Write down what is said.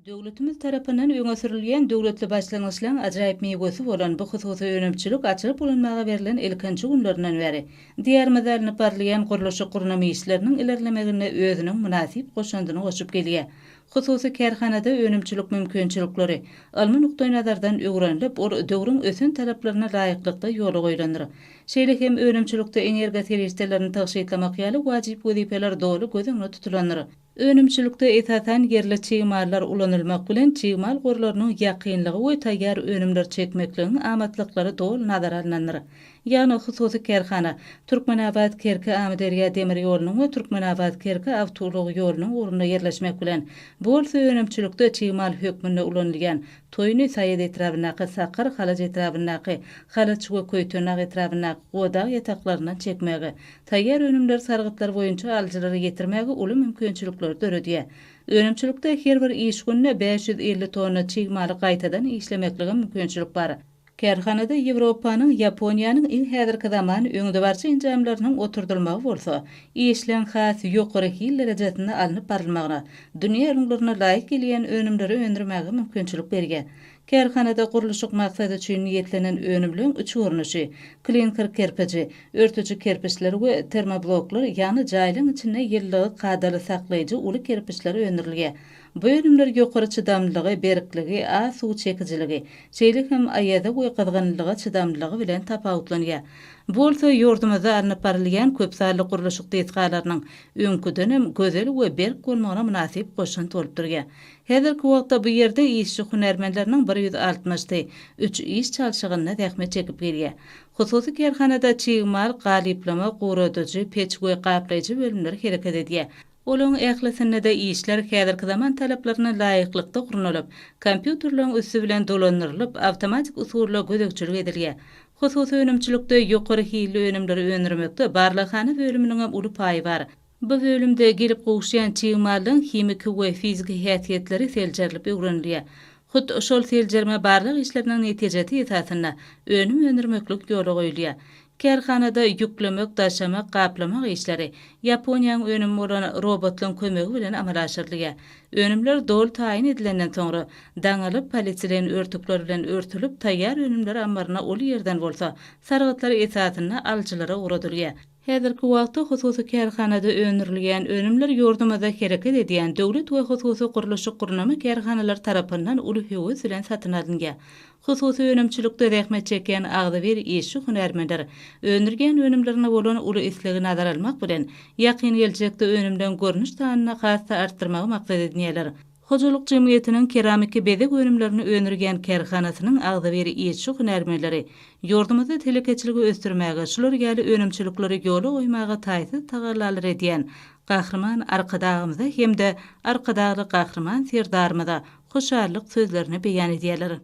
Döwletimiz tarapyndan öňe sürülýän döwletli başlangyçlaryň ajaýyp miwesi bolan bu hususy önümçilik açylyp ulanmaga berlen ilkinji günlerinden bäri Diýarymyzda alnyp barylýan gurluşyk-gurnama işleriniň ilerlemeginde özüniň mynasyp goşandyny goşup gelýär. Hususy kärhanada önümçilik mümkinçilikleri ylmy nukdaýnazardan öwrenilip, ol döwrüň ösen talaplaryna laýyklykda ýola goýlandyr. Şeýle hem önümçilikde energiýa serişdelerini tygşytlamak ýaly wajyp wezipeler doly göz öňünde tutulandyr. Önümçilikde esasan ýerli çig mallar ulanylmak bilen, çig mal gorlarynyň ýakynlygy we taýýar önümleri çekmekligiň amatlyklary doly nazara alnandyr. Ýagny hususy kärhana Türkmenabat-Kerki-Amyderýa demir ýolunyň we Türkmenabat-Kerki awtoulag ýolunyň ugrunda ýerleşmek bilen, bu bolsa önümçilikde çig mal hökmünde ulanylýan toýuny Saýat etrabyndaky Sakar, Halaç etrabyndaky Halaç we Köýtendag etrabyndaky Godag ýataklaryndan çekmäge, Taýýar önümleri sargytlar boýunça alyjylara ýetirmäge uly mümkinçilikleri döredýär. Önümçilikde her bir iş gününe 550 tonna çig maly gaýtadan işlemeklige mümkinçilik bar. Kärhanada Ýewropanyň, Ýaponiýanyň iň häzirki zaman öňdebaryjy enjamlarynyň oturdylmagy bolsa, işleň has ýokary hil derejesinde alnyp barylmagyna, dünýä ülňülerine laýyk gelýän önümleri öndürmäge mümkinçilik berýär. Kärhanada gurluşyk maksady üçin niýetlenen önümleň üç görnüşi, klinker kerpiji, örtüji kerpiçler we termobloklar, ýagny jaýlaň içinde ýylylygy kadaly saklaýjy uly kerpiçler öndürilýär. Bu önümler ýokary çydamlylygy, berkligi, az suw çekijiligi, şeýle hem aýaza we gyzgynlyga çydamlylygy bilen tapawutlanýar. Bu bolsa ýurdumyzda alnyp barylýan köpsanly gurluşyk desgalarynyň öňküdenem gözel we berk bolmagyna mynasyp goşant bolup durýar. Häzirki wagtda bu ýerde işçi hünärmenleriniň bir 160-sy üç iş çalşygynda zähmet çekip gelýär. Hususy kärhanada çig mal galyplama, guradyjy, peç we gaplaýjy bölümler hereket edýär. Olaryň ählisinde-de işler häzirki zaman talaplaryna laýyklykda gurnalyp, kompýuterleriň üsti bilen dolandyrylyp, awtomatik usulda gözegçilik edilýär. Hususy önümçilikde ýokary hilli önümleri öndürmekde barlaghana bölüminiňem uly paýy bar. Bu bölümde gelip gowuşýan çig mallaryň himiki we fiziki häsiýetleri seljerilip öwrenilýär. Hut şol seljerme-barlag işleriniň netijesi esasynda önüm öndürmeklik ýola goýulýar. Kärhanada ýüklemek, daşamak, gaplamak işleri Ýaponiýanyň önümi bolan robotlaryň kömegi bilen amala aşyrylýar. Önümler doly taýyn edilenden soňra, daňylyp, polietilen örtükler bilen örtülip, taýýar önümler ammaryna ol ýerden bolsa, sargytlar esasynda alyjylara ugradylýar. Häzirki wagtda hususy kärhanada öndürilýän önümler ýurdumyzda hereket edýän döwlet we hususy gurluşyk-gurnama kärhanalary tarapyndan uly höwes bilen satyn alynýar. Hususy önümçilikde zähmet çekýän agzybir işçi-hünärmenler öndürýän önümlerine bolan uly islegi nazara almak bilen, ýakyn geljekde önümleň görnüş sanyny has-da artdyrmagy maksat edinýärler. Hojalyk jemgyýetiniň keramiki bezeg önümlerini öndürýän kärhanasynyň agzybir işçi-hünärmenleri ýurdumyzda telekeçiligi ösdürmäge, şular ýaly önümçilikleri ýola goýmaga taýsyz tagallalar edýän Gahryman Arkadagymyza hem-de Arkadagly Gahryman Serdarymyza hoşallyk sözlerini beýan edýärler.